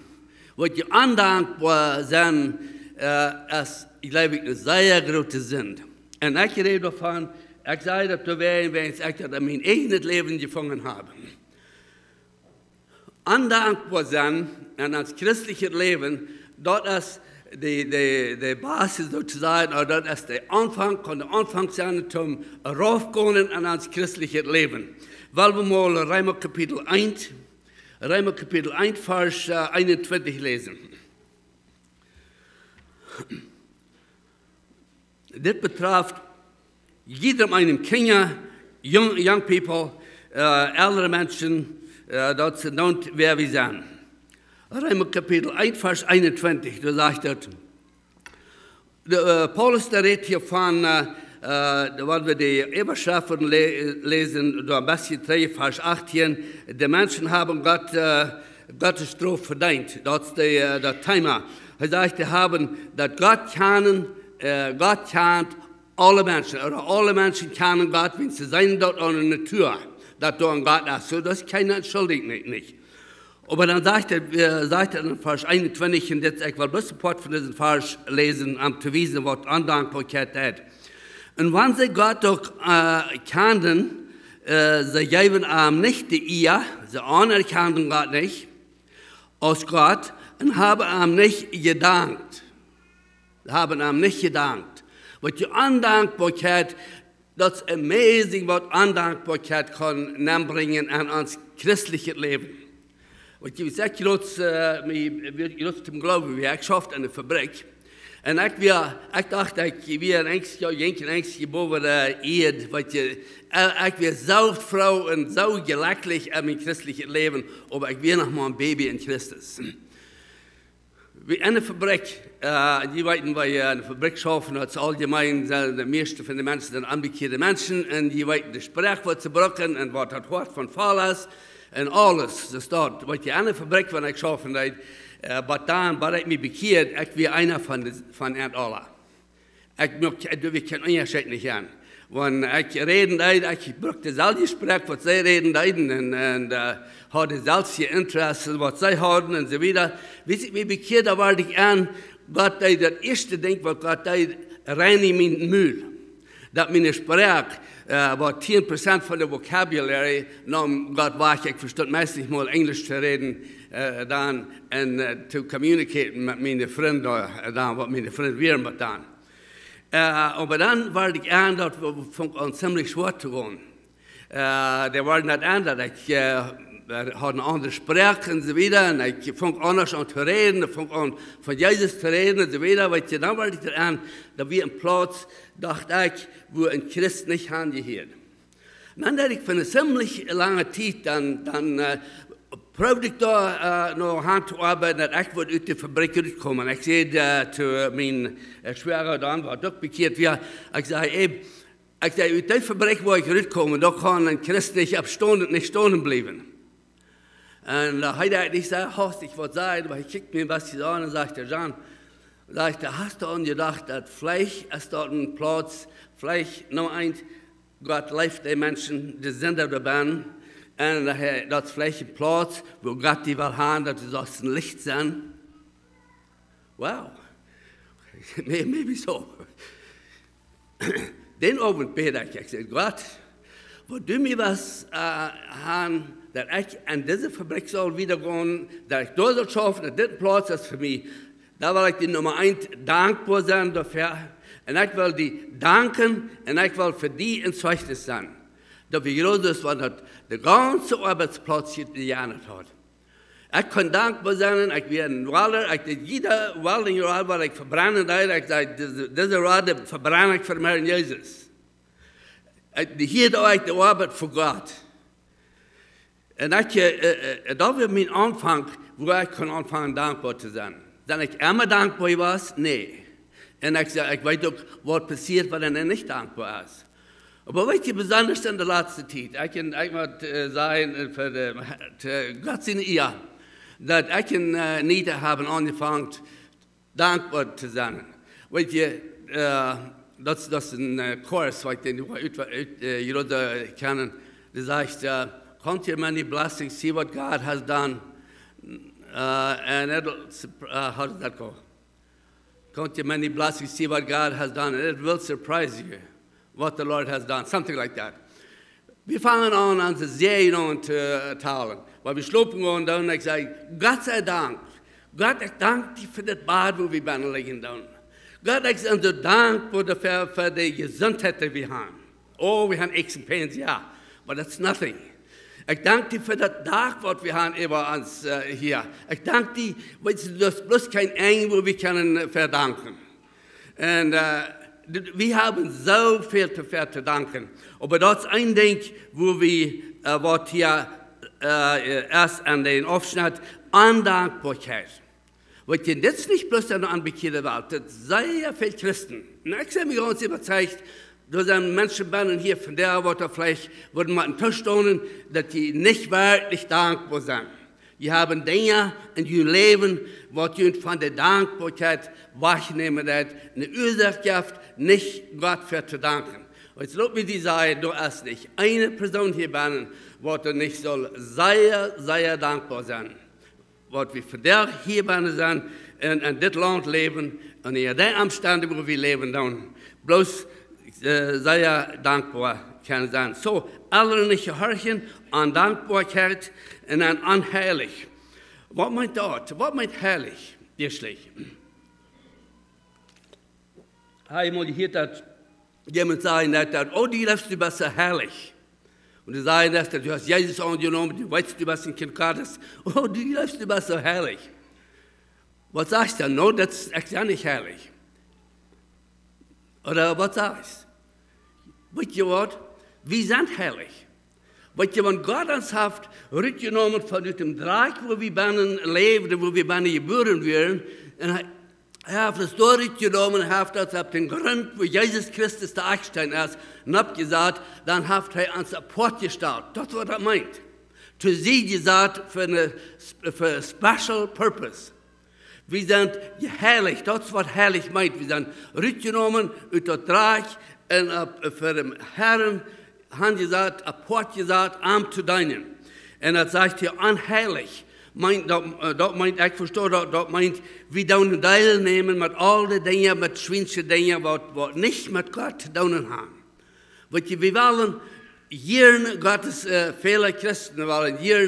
Waut je ondankboa sennen, äh, es, jleew ekj, eene sea groote Sind. Un ekj räd doavon, ekj saj daut doawäajen, wiels ekj daut en mien ieejnet Läwen jefungen hab. Ondankboa sennen en ons christlichet Läwen, daut es de, de, de Basis soo to sajen, ooda daut es de Aunfank, kaun de Aunfank sennen toom raufgonen en ons christlichet Läwen. Well wie mol Reema Kapitel eent, Reema Kapitel eent, Varsch, äh, eenuntwintich läsen. Dit betreft jiedem eenen, Kjinja, young, young people, äh, elre Menschen, äh, daut see doont wäa wie sennen. Reema Kapitel eent, Varsch eenuntwintich, doa sajcht et, de, äh, Paulus, dee rät hia von, äh, äh, wan wie de Äwaschreft le-, läsen, doa een bät trigj, Varsch achtieen, de Menschen haben Gott, äh, Gottes Strof vedeent. Daut es de, äh, daut Thema. Hee sajcht, dee haben daut Gott kjanen, äh, Gott kjant aule Menschen, ooda aule Menschen kjanen Gott, wiels see seenen daut aun de Natua, daut doa een Gott es. Soo, daut es kjeene Entschuldigung nich, nich. Oba dan sajcht et, äh, sajcht et en Varsch eenuntwintich, un dit, ekj well bloos een Poat von disen Varsch läsen, om to wiesen, waut Ondankboakjeit es. Un wan see Gott uk, äh, kjanden, äh, see jeewen am nich de Ea, see aunerkjanden Gott nich aus Gott, un haben am nich jedankt. See haben am nich jedankt. Waut je Ondankboakjeit, daut es amazing, waut Ondankboakjeit kaun nenbrinjen en ons christlichet Läwen. Waut je, ekj jleew, äh, mie, jleew toom Gloowen, wia, ekj schauft en eene Fabrikj. Un ekj wia, ekj docht, ekj wia een eensja, jinkj een eensja jeboren, äh, Ied, waut je, äh, ekj wia soo froo un soo jlekjlich en mien christlichet Läwen, oba ekj wia noch mau een Baby en Christus. Wie en eene Fabrikj, äh, jie weeten, wua jie en eene Fabrikj schaufen, daut es auljemeen, sent de mieeschte von de Menschen sent onbekjeade Menschen, un jie weeten de Sproak, waut see brucken, un waut daut Hoat von voll es, un aules. Daut es daut, waut jie en eene Fabrikj, wan ekj schaufen deed, äh, bat dan, bat ekj mie bekjeed, ekj wia eena von de, von an aula. Ekj moak, doa wia kjeen Unjascheet nich aun. Wan ekj räden deed, ekj brukt deselwje Sproak, waut see räden deeden, un, un, äh, haud deselwje Interessen, waut see hauden, un soo wieda. Wiels ekj mie bekjeed, doa wort ekj aun, Gott deed daut ieeschte Dinkj, waut Gott deed, reinijd mien Mul. Daut miene Sproak, äh, waut tieen Prozent von de vocabulary neem Gott wajch. Ekj vestunt meist nich mol Enjlisch to räden, äh, dan, un, äh, to communicaten met miene Frind, äh, dan, waut miene Frind wieren, waut dan. Äh, oba dan wort ekj aun, daut funk aun ziemlich schwoa to wonen. Äh, dee worden daut aun, daut ekj, äh, haud eene aundre Sproak un soo wieda. Un ekj funk aundasch aun to räden, ekj funk aun von Jesus to räden un soo wieda. Weetst, dan wort ekj doa aun, daut wia een Plauz, docht ekj, wua een Christ nich hanjehieet. Un dan deed ekj fa eene ziemlich lange Tiet, dan, dan, äh, proowd ekj doa, äh, no han to oabeiden, daut ekj wudd ut de Fabrikj rutkomen. Ekj säd, äh, to mien, äh, Schwoaga dan, waut uk bekjeat wia, ekj säd, ey, ekj säd, ut de Fabrikj, wua ekj rutkomen, doa kaun een Christ nich oppstonen, nich stonen bliewen. Un, äh, hee deed nich soo hastich waut sajen, oba hee kjikjt mie een bät aun un sajcht, John, sajcht hee, hast du aun jedocht, daut veleicht es daut een Plauz, veleicht, Numma eent, Gott leeft de Menschen, dee sent doa bennen. Un, äh, daut es veleicht een Plauz, wua Gott die well han, daut du saust een Licht sennen. Wow. May-, maybe so. Dän Owent bäd ekj, ekj säd, Gott, wan du mie west, äh, han, daut ekj en dise Fabrikj saul wieda gonen, daut ekj doa saul schaufen, daut dit een Plauz es fa mie, dan well ekj die Numma eent dankboa sennen doafäa. Un ekj well die danken un ekj well fa die een Zeichnis sennen. Daut wia jrod, wan daut de gaunze Oabeitsplauz sikj jeendat haud. Ekj kunn dankboa sennen, ekj wia een Welder, ekj deed jiede welding Rod, waut ekj vebrennen deed, ekj säd, dise, dise Rod vebrenn ekj fa dän Herrn Jesus. Ekj, dee hia deed ekj de Oabeit fa Gott. Un ekj, äh, äh, daut wia mien Aunfank, wua ekj kunn aunfangen dankboa to sennen. Daut ekj emma dankboa wia, nä. Un ekj säd, ekj weet uk, waut passieet, wan eena nich dankboa es. Oba weetst, besonda en de latste Tiet, ekj, un ekj mott, äh, sajen, äh, fa de, to Gott siene Ea, daut ekj un, äh, Nita haben aunjefongen dankboa to sennen. Weetst, äh, daut, daut es een, äh, chorus, waut ekj dän ut, ut, äh, jrod kjennen, dee sajcht, äh, "Count your many blessings, see what God has done." Uh, and it'll, surp- uh, how does that go? Count your many blessings, see what God has done, and it will surprise you what the Lord has done, something like that. Wie fangen an, onse Säajen aun to talen. Wan wie schlopen gonen, dan ekj saj: "Gott sei Dank. Gott, ekj dank die fa dit Bad, wua wie bennen lijen dan. Gott, ekj sie soo dankboa doafäa, fa de Jesuntheit, dee wie haben. Oh, wie haben Aches and Pains, jo, but that's nothing. Ekj dank die fa daut Dak, waut wie haben äwa ons, äh, hia. Ekj dank die, wiels du hast bloos kjeen Enj, wua wie kjennen, äh, fa danken." Un, äh, d- wie haben soo väl to, fa to danken. Oba daut es een Dinkj, wua wie, äh, waut hia, äh, es aun dän Aufschnett, Ondankboakjeit. Wiels dit es nich bloos aun de onbekjeade Welt. Daut sent sea väl Christen. Un ekj sie mie gaunz äwazeicht, doa sent Menschen bennen hia vondoag, waut doa veleicht wudden motten tostonen, daut dee nich werkjlich dankboa sent. Dee haben Dinja en äa Läwen, waut an von de Dankboakjeit wajchnämen deit, ne Uasoak jeft, nich Gott fa to danken. Un lot mie die sajen, doa es nich eene Persoon hia bennen, waut doa nich saul sea, sea dankboa sennen, waut wie vondoag hia bennen sent un en dit Launt läwen un en dee Omstend, wua wie läwen dan, bloos, äh, sea dankboa kjennen sennen. Soo, aulahaunt Jehorchen, Ondankboakjeit un dan onheilich. Waut meent daut? Waut meent heilich, ieeschtlich? Hab jie mol jehieet, daut jemaunt säd, daut, daut: "Oh, du jleefst, du best soo heilich." Un dee säden, daut: "Du hast Jesus aunjenomen, du weetst, du best een Kjint Gottes. Oh, du jleefst, du best soo heilich." Waut sajchst du dan? "No, daut es, ekj sie nich heilich." Ooda waut sajchst? Weet jie waut? Wie sent heilich. Weet jie, wan Gott ons haft rutjenomen von ut dän Drakj, wua wie bennen läwden, wua wie bennen jebuaren wieren, un hee, hee haft ons doa rutjenomen, haft ons opp dän Grunt, wua Jesus Christus de Akjsteen es, noppjesat, dan haft hee ons apoat jestalt. Daut es waut daut meent. To sied jesat fa een sp- fa een special purpose. Wie sent jeheilicht, daut es waut heilich meent. Wie sent rutjenomen ut daut Drakj un opp, fa dän Herrn hanjesat, apoat jesat, am to deenen. Un daut sajcht hia onheilich. Meent daut, äh, daut meent, ekj vesto daut, daut meent, wie doonen deelnämen met aul dee Dinja, met schwiensche Dinja, waut, waut nich met Gott to doonen haben. Weet jie, wie wellen hia en Gott, äh, väle Christen wellen hia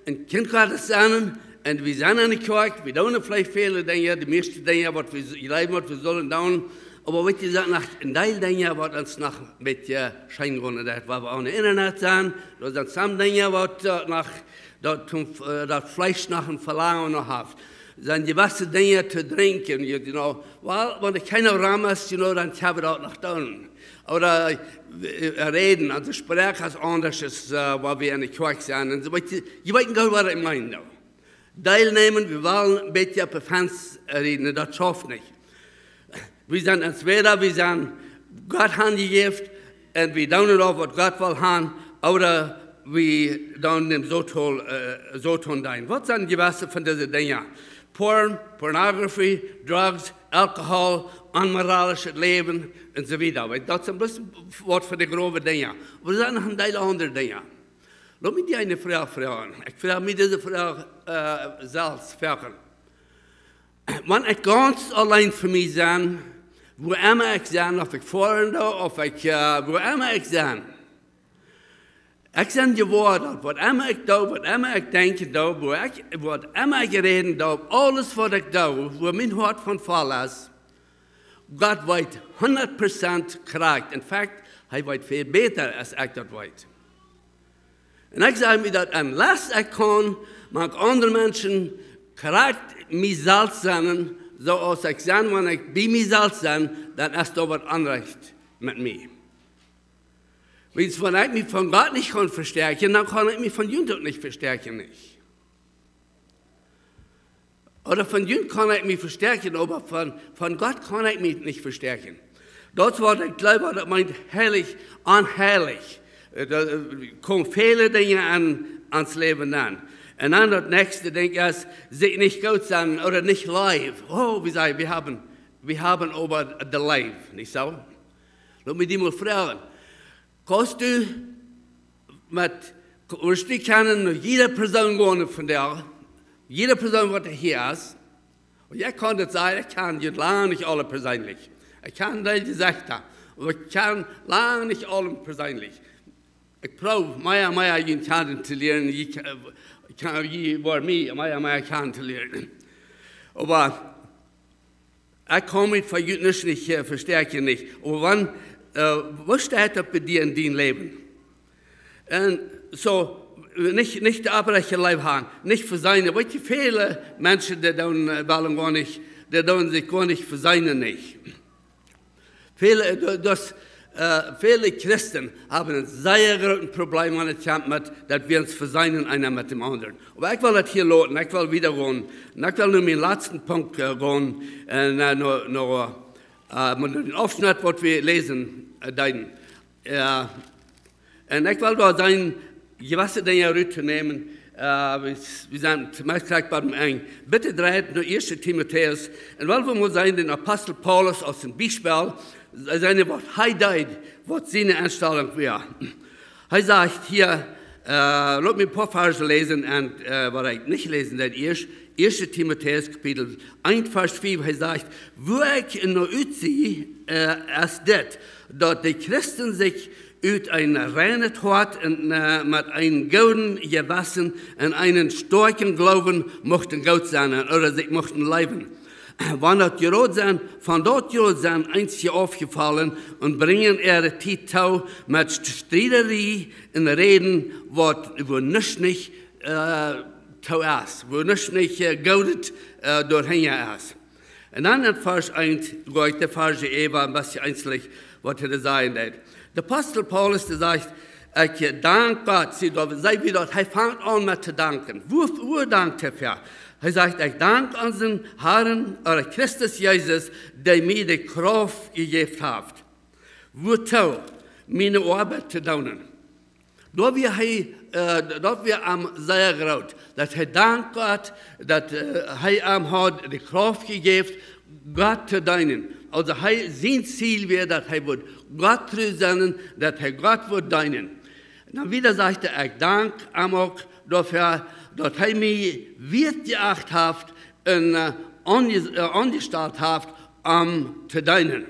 een Kjint Gottes sennen, un wie sent en de Kjoakj, wie doonen veleicht väle Dinja, de mieeschte Dinja, waut wie s- jleewen, waut wie sullen doonen, oba weet jie, sent noch een Deel Dinja, waut ons noch een bät scheen gonen deit, wua wie aun daut Internet sent, doa sent some Dinja, waut, äh, noch daut, äh, daut Fleesch noch een Velangen no haft. Sent jewesse Dinja to drinkjen, you, you know. Well, wan doa kjeena rom es, you know, dan kjenn wie daut noch doonen. Ooda, äh, räden, aulsoo Sproak es aundasch aus, äh, wua wie en de Kjoakj sent. Un soo, weet jie, jie weeten goot, waut ekj meen, though. Deelnämen, wie wellen een bät opp de Fans räden, daut schauft nich. Wie sent entwäda, wie sent Gott hanjejäft un wie doonen daut, waut Gott well haben, ooda wie doonen däm Soton, äh, Soton deenen. Waut sent jewesse von dise Dinja? Porn, pornography, drugs, alcohol, onmoralischet Läwen un soo wieda. Weet, daut sent bloos waut von de growe Dinja. Oba doa sent noch een Deel aundre Dinja. Lot mie die eene Froag froagen. Ekj froag mie dise Froag, äh, selfst foaken. Wan ekj gaunz auleen fa mie sie, wua emma ekj sie, auf ekj foaren doo, auf ekj, äh, wua emma ekj sie. Ekj sie jewoa daut, waut emma ekj doo, waut emma ekj denkj un doo, wua ekj, waut emma ekj räd un doo, aules waut ekj doo, wua mien Hoat von voll es, Gott weet hundat Prozent krakjt. In fact, hee weet väl bäta aus ekj daut weet. Un ekj saj mie daut, unless ekj kaun mank aundre Menschen krakjt mie selfst sennen, soo aus ekj sie, wan ekj bie mie selfst sie, dan es doa waut onrajcht met mie. Wiels wan ekj mie von Gott nich kaun vestäakjen, dan kaun ekj mie von junt uk nich vestäakjen, nich? Ooda von junt kaun ekj mie vestäakjen, oba von, von Gott kaun ekj mie nich vestäakjen. Daut es waut ekj jleew, waut daut meent, heilich, onheilich. Äh, doa, äh, komen väle Dinja aun, aun ons Läwen aun. Un dan daut näakjste Dinkj es, sikj nich goot sennen ooda nich leew. Oh, wie sajen, wie haben, wie haben oba de Leew, nich soo? Lot mie die mol froagen. Kaust du met, woascht du kjennen no jiede Persoon gonen vondoag, Jieda Persoon waut hia es, un ekj kaun daut sajen, ekj kjan junt lang nich aule perseenlich. Ekj kjan dee Jesecha, oba ekj kjan lang nich aule perseenlich. Ekj proow mea, mea junt kjanen to lieren, jie, ekj kjan, jie woaren mie mea, mea kjanen to lieren. Oba ekj kaun mie fa junt nich, nich vestäakjen, nich. Oba wan, waut steit opp bie die en dien Läwen? Un soo, nich, nich de oprechte Leew han, nich veseenen. Weetst du, väle Menschen, dee doonen, wellen goanich, dee doonen sikj goanich veseenen, nich. Väle, daut, väle Christen haben een sea grootet Problem, wan et kjemt met daut wie ons veseenen eena met dän aundren. Oba ekj well daut hia loten, ekj well wieda gonen. Un ekj well no mien latsten Punkt gonen. Un no, no, met dän Aufschnett waut wie läsen deeden. Un ekj well doa sennen, jewesse Dinja rut to nämen. Wie, wie sent toom meist krakjt bie däm Enj. Bitte dreit no ieeschte Timotäus. Un well wie mol seenen dän Apostel Paulus aus een Biespel, seenen waut hee deed, waut siene Enstalunk wia. Hee sajcht hia, lot mie een poa Varsch läsen un waut ekj nich läsen deed ieescht, ieeschte Timotäus Kapitel eent Varsch fief, hee sajcht: Wua ekj no utsie, es dit, daut de Christen sikj ut een reinet Hoat un met een goodet Jewessen un eenen stoakjen Gloowen muchten goot sennen, ooda sikj muchten leewen. Wan daut jrod sent, von daut jrod sent eenje aufjefollen un brinjen äare Tiet too met Striederie un Räden, waut, wua nuscht nich too es, wua nuscht nich goodet doahinja es. Un dan en Varsch eent, go ekj de Varsch äwa een bät eenzelch, waut hee doa sajen deed. De Apostel Paulus, dee sajcht: Ekj dank Gott. See, doa see wie daut, hee fangt aun met to danken. Wua, wua dankt hee fa? Hee sajcht: Ekj dank onsen Harn, ooda Christus Jesus, dee mie de Krauft jejäft haft, wuatoo miene Oabeit to doonen. Daut wia hee, daut wia am sea groot, daut hee dank Gott, daut hee am haud de Krauft jejäft, Gott to deenen. Aulsoo hee, sien Ziel wia, daut hee wudd Gott tru sennen, daut hee Gott wudd deenen. Dan wieda sajcht hee: Ekj dank am uk doafäa, daut hee mie wieet jeacht haft un aunjestalt haft, am to deenen.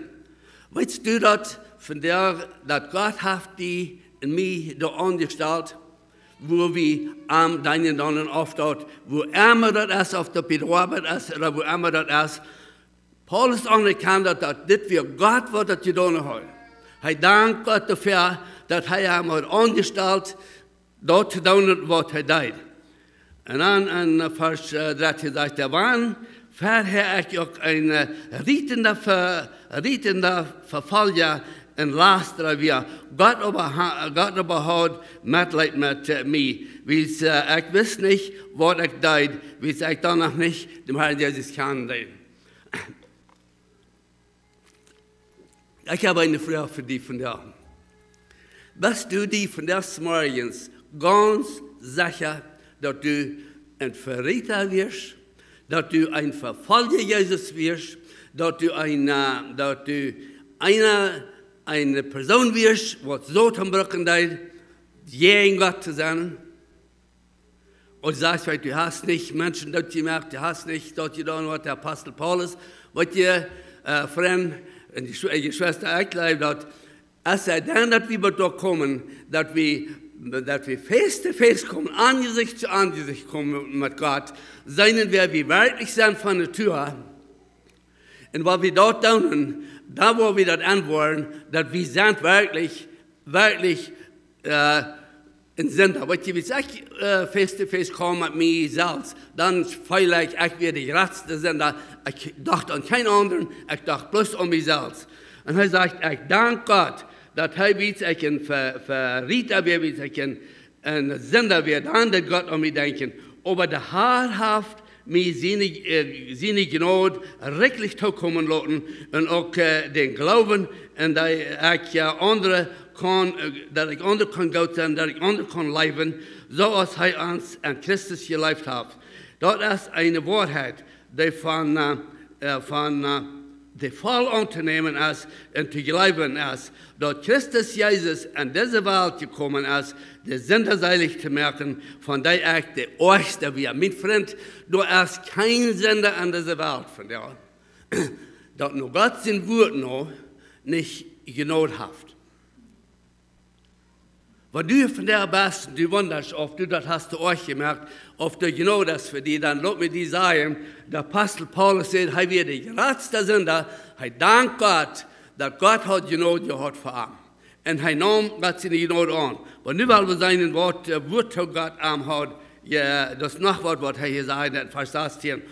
Weetst du daut vondoag, daut Gott haft die un mie doa aunjestalt, wua wie am deenen doonen, auf daut, wua emma daut es, auf daut bie de Oabeit es ooda wua emma daut es? Paulus aunerkjant daut, daut dit wia Gott, waut daut jedonen haud. Hee dank Gott doafäa, daut hee am haud aunjestalt, daut to doonen, waut hee deed. Un dan en Varsch dartieen sajcht hee: Wan verhäa ekj uk een rietenda Ve-, rietenda Vefolja un Lastara wia, Gott oba ha-, Gott oba haud Metleet met mie, wiels ekj wist nich, waut ekj deed, wiels ekj dan noch nich dän Harn Jesus kjanen deed. Ekj hab eene Froag fa die vondoag. Best du die vondoag zemorjes gaunz secha, daut du een Verräda wieescht, daut du een Vefolja Jesus wieescht, daut du een, daut du eene, eene Persoon wieescht, waut Soton brucken deed, jäajen Gott to sennen? Un sajchst: Weetst, du hast nich Menschen dootjemoakt, du hast nich daut jedonen, waut de Apostel Paulus, waut jie, Frind un Jeschwista, ekj jleew daut, aus see dan, daut wie bat doa komen, daut wie, daut wie face to face komen, Aunjesicht to Aunjesicht komen met Gott, seenen wäa wie werkjlich sent von Natua. Un waut wie doa doonen, dan woa wie daut enwoaren, daut wie sent werkjlich, werkjlich een Sinda. Weetst, wiels ekj face to face kom met mie selfst, dan feel ekj, ekj wia de jratste Sinda. Ekj docht aun kjeen aundren, ekj docht bloos aun mie selfst. Un hee sajcht: Ekj dank Gott, daut hee, wiels ekj een Ve-, Verräda wia, wiels ekj een, een Sinda wia, dan deed Gott aun mie denkjen. Oba de Har haft mie siene, siene Jnod rikjlich tookomen loten un uk dän Gloowen, un daut ekj aundre kaun, daut ekj aundre kaun goot sennen, daut ekj aundre kaun leewen, soo aus hee ons en Christus jeleeft haft. Daut es eene Woarheit, dee von, von dee voll auntonämen es un to jleewen es, daut Christus Jesus en dise Welt jekomen es, de Sinda seelich to moaken, von dee ekj de oajchsta wia. Mien Frint, doa es kjeen Sinda en dise Welt von dee, daut no Gott sien Wuat no nich Jnod haft. Wan du vondoag best, du wundasch, auf du daut hast to oajch jemoakt, auf doa Jnod es fa die, dan lot mie die sajen, de Apostel Paulus sajcht, hee wia de jratsta Sinda, hee dankt Gott, daut Gott haud Jnod jehaut fa am. Un hee neem Gott siene Jnod aun. Oba nu well wie seenen, waut, äh, wua to Gott am haud, jo, daut es noch waut, waut hee hia sajcht en Varsch sastieen.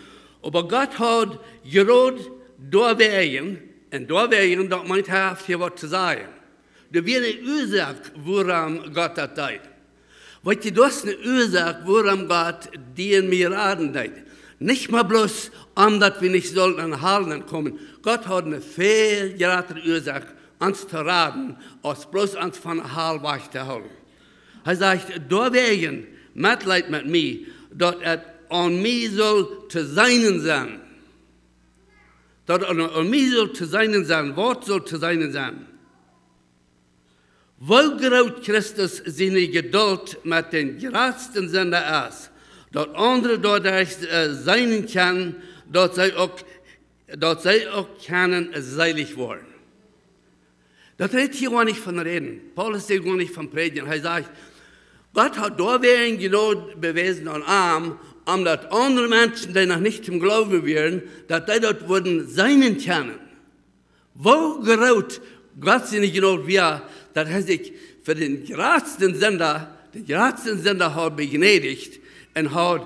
Oba Gott haud Jnod doawäajen, un doawäajen, daut meent, hee haft hia waut to sajen. Doa wia eene Uasoak, wuarom Gott daut deed. Weetst du, daut es eene Uasoak, wuarom Gott die un mie raden deed. Nich mau bloos, om daut wie nich sullen en Hal komen. Gott haud eene väl jratre Uasoak, ons to raden, aus bloos ons von de Hal wajch to hoolen. Hee sajcht, doawäajen Metleet met mie, daut et aun mie sull to seenen sennen. Daut aun, aun mie sull to seenen sennen, waut sull to seenen sennen? Woo groot Christus siene Jedult met dän jratsten Sinda es, daut aundre doaderch, äh, seenen kjennen, daut see uk, daut see uk kjennen seelich woaren. Daut rät hia goanich von räden. Paulus deit goanich von prädjen. Hee sajcht, Gott haud doawäajen Jnod bewäsen aun am, om daut aundre Menschen, dee noch nich toom Gloowen wieren, daut dee daut wudden seenen kjennen. Woo groot Gott siene Jnod wia, daut hee sikj fa dän jratsten Sinda, dän jratsten Sinda haud bejnädicht un haud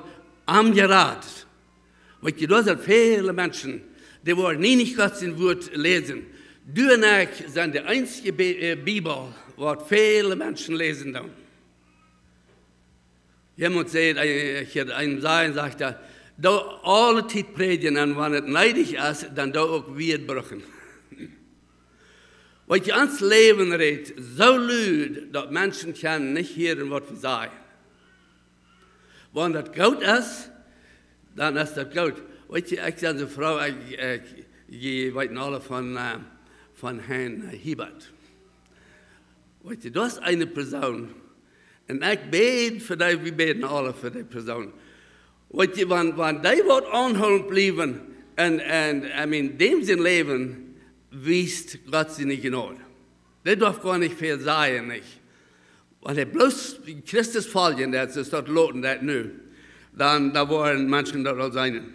am jerat. Weetst du, doa sent väle Menschen, dee woaren nie nich Gott sien Wuat läsen. Du un ekj sent de eensje Bi-, äh, Bibel, waut väle Menschen läsen doonen. Jemaunt säd, äh, ekj hieed eenem sajen, sajcht hee, doo aule Tiet prädjen un wan et needich es, dan doo uk Wieed brucken. Weetst du, ons Läwen rät soo lud, daut Menschen kjennen nich hieren, waut wie sajen. Wan daut goot es, dan es daut goot. Weetst du, ekj sie soone Fru, ekj, ekj, jie weeten aule von, äh, von Hein, äh, Hiebert. Weetst du, daut es eene Persoon. Un ekj bäd fa dee, wie bäden aule fa dee Persoon. Weetst du, wan, wan dee woat aunhoolen bliewen un, un, I mean, däm sien Läwen wiest Gott siene Jnod. Dee darf goanich väl sajen, nich? Wan hee bloos Christus foljen deit, soo aus daut loten deit nu, dan, dan woaren Menschen daut aul seenen.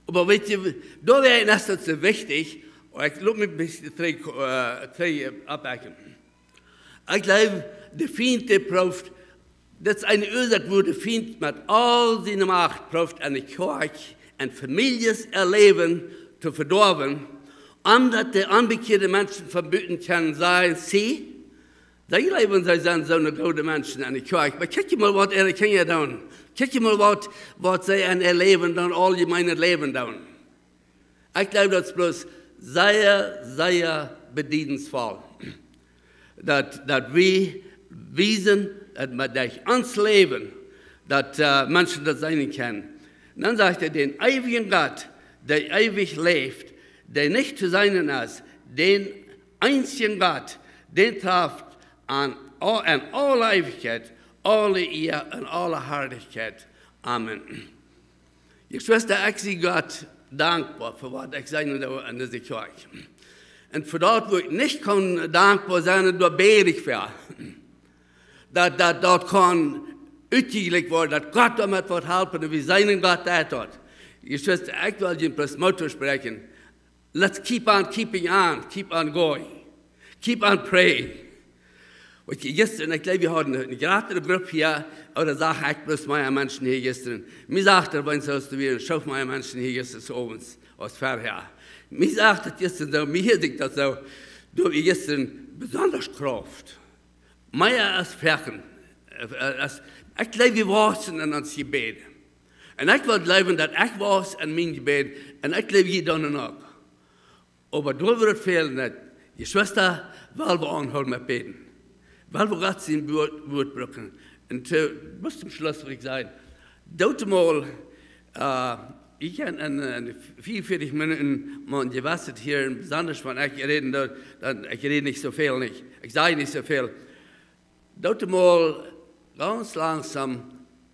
Oba weetst du, doawäajen es daut soo wichtich, ekj lot mie een bät trigj, äh, trigj, äh, oppbakjen. Ekj jleew, de Fient, dee prooft, daut es eene Uasoak, woo de Fient met aul siene Macht prooft, enne Kjoakj un Famieljes äa Läwen to vedoawen, om daut de onbekjeade Menschen von buten kjennen sajen, see, see jleewen, see sent soone goode Menschen enne Kjoakj. Oba kjikj mol, waut äare Kjinja doonen. Kjikj mol, waut, waut see en äa Läwen dan, auljemeen Läwen doonen. Ekj jleew, daut es bloos sea, sea bediedensvoll. Daut, daut wie wiesen, daut met ons Läwen, daut, äh, Menschen daut seenen kjennen. Un dan sajcht hee, dän eewjen Gott, dee eewich läft, dee nich to seenen es, dän eensjen Gott, dän traft aun, en aule Eewichkjeit, aule Ea un aule Harlichkjeit. Amen. Jeschwista, ekj sie Gott dankboa fa waut ekj seenen doo en dise Kjoakj. Un fa daut, wua ekj nich kaun dankboa sennen, doa bäd ekj fa. Daut, daut, daut kaun utjejlikjt woaren, daut Gott doamet woat halpen, un wie seenen, Gott deit daut. Jeschwista, ekj well junt bloos Moot toospräakjen. Let's keep on keeping on, keep on going, keep on praying. Weetst du, jistren, ekj jleew, wie hauden eene jratre Grupp hia, ooda sach ekj bloos mea Menschen hia jistren? Mie sajcht et, wan soo aus doa wieren, soo väl mea Menschen hia jistren Owent aus verhäa. Mie sajcht et jistren soo, mie hieed ekj daut soo, doa wia jistren besonda Krauft. Mea aus foaken. Äh, aus, ekj jleew, wie wausen en ons Jebäd. Un ekj well jleewen, daut ekj waus en mien Jebäd, un ekj jleew, jie dan uk. Oba doa woat et fälen, daut, Jeschwista, well wie aunhoolen met bäden. Well wie Gott sien Wuat, Wuat brucken. Un to, bat toom Schluss well ekj sajen, doot mol, äh, Ekj hab en, en veaunvieetich Minuten mau jewasset hia, un besonda wan ekj räden doo, dan, ekj räd nich soo väl, nich. Ekj saj nich soo väl. Daut mol gaunz langsom,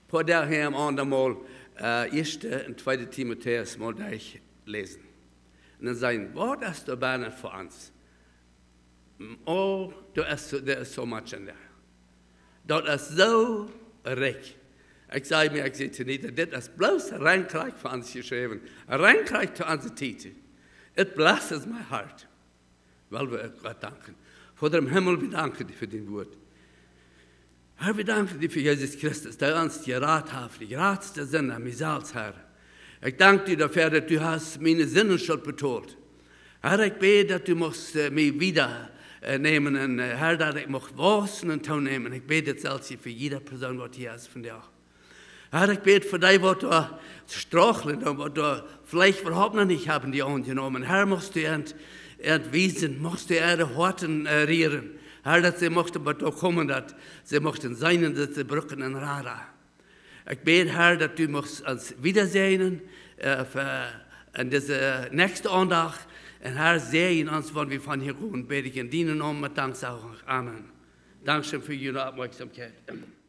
poa Doag häa, aundamol, äh, ieeschte un tweede Timotäus mol derchläsen. Un dan sajen, waut es doa bennen fa ons? Oh, doa es, there is so much in there. Daut es soo rikj. Ekj saj mie, ekj saj to Nita, dit es bloos Rienkjrich fa ons jeschräwen. Rienkjrich to onse Tiet. It blesses my heart. Well wie Gott danken. Voda em Himmel, wie danken die fa dien Wuat. Herr, wie danken die fa Jesus Christus, dee ons jerat haft, de jratste Sinda, mie selfst, Herr. Ekj dank die doafäa, daut du hast miene Sindenschult betolt. Herr, ekj bäd, daut du muchst, äh, mie wieda, äh, nämen un, äh, Herr, daut ekj mucht wausen un toonämen. Ekj bäd dit selfst hia fa jieda Persoon, waut hia es vondoag. Herr, ekj bäd fa dee, waut doa strugglen un waut doa veleicht äwahaupt noch nich haben die aunjenomen. Herr, muchst du an, an wiesen, muchst du äare Hoaten, äh, rieren. Herr, daut see muchten waut doa komen, daut see muchten seenen, daut see brucken een Rada. Ekj bäd, Herr, daut du muchst ons wieda säajnen, äh, fa, en dise näakjste Aundacht. Un Herr, säajen ons, wan wie von hia gonen, bäd ekj en dienen Nomen met Danksagunk. Amen. Dankscheen fa june Oppmoakjsomkjeit.